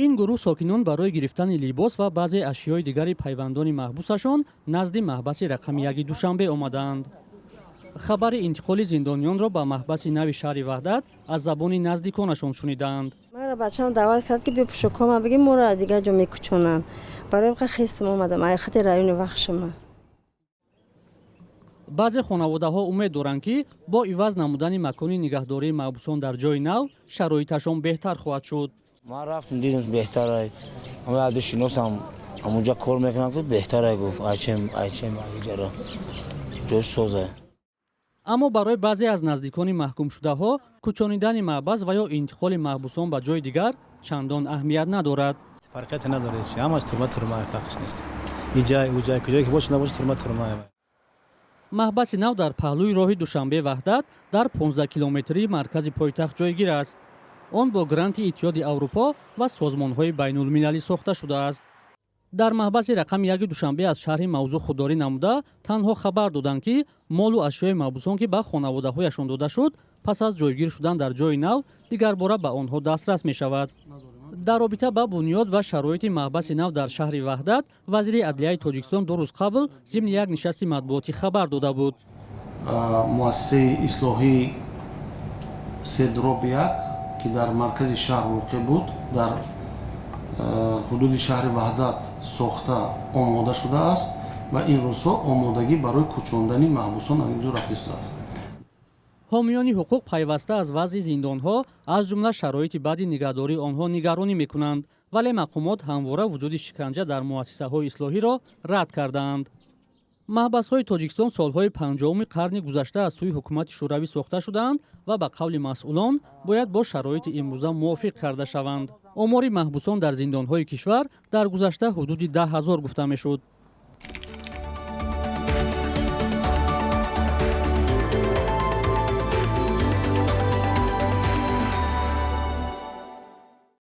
Ин гурӯҳ сокинон барои гирифтани либос ва баъзе ашёи дигари пайвандони маҳбусашон назди маҳбаси рақами яки Душанбе омадаанд. Хабари интиқоли зиндониёнро ба маҳбаси нави шаҳри Ваҳдат аз забони наздиконашон шунидаанд. Маро бачаам даъват кард, ки биё, пӯшокҳома бигир, моро дигар ҷо мекӯчонанд. Барои ин хестам, омадам айхати райони Вахшама. Баъзе хонаводаҳо умед доранд, ки бо иваз намудани макони нигаҳдории маҳбусон дар ҷои нав шароиташон беҳтар хоҳад шуд. Ман рафтам, дидам, беҳтарай. Ҳама шиносам ҳамунҷа кор мекунам, беҳтарай, гуфт, айчем айчем иҷара ҷош соза. Аммо барои баъзе аз наздикони маҳкумшудаҳо кӯчонидани маҳбас ва ё интиқоли маҳбусон ба ҷои дигар чандон аҳамият надорад. Фарқияте надорад, ҳамаш турма турма, фарқш нест, иҷай уҷай, куҷое ки боша набоша, турма турма. Маҳбаси нав дар паҳлӯи роҳи Душанбе Ваҳдат дар 15 километрии маркази пойтахт ҷойгир аст. Он бо гранти Иттиҳоди Аврупо ва созмонҳои байнулмилалӣ сохта шудааст. Дар маҳбаси рақами яки Душанбе аз шарҳи мавзӯъ худдорӣ намуда, танҳо хабар доданд, ки молу ашёи маҳбусон, ки ба хонаводаҳояшон дода шуд, пас аз ҷойгир шудан дар ҷои нав дигарбора ба онҳо дастрас мешавад. Дар робита ба бунёд ва шароити маҳбаси нав дар шаҳри Ваҳдат вазири адлияи Тоҷикистон 2 рӯз қабл зимни як нишасти матбуотӣ хабар дода буд. Муассисаи ислоҳии 3/1, ки дар маркази шаҳр воқеъ буд, дар ҳудуди шаҳри Ваҳдат сохта омода шудааст ва ин рӯзҳо омодагӣ барои кӯчондани маҳбусон аз ин ҷо рафта истодааст. Ҳомиёни ҳуқуқ пайваста аз вазъи зиндонҳо, аз ҷумла шароити баъди нигаҳдории онҳо, нигаронӣ мекунанд, вале мақомот ҳамвора вуҷуди шиканҷа дар муассисаҳои ислоҳиро рад кардаанд. Маҳбасҳои Тоҷикистон солҳои 50-уми қарни гузашта аз сӯи ҳукумати Шӯравӣ сохта шудаанд ва ба қавли масъулон бояд бо шароити имрӯза мувофиқ карда шаванд. Омори маҳбусон дар зиндонҳои кишвар дар гузашта ҳудуди 10 000 гуфта мешуд.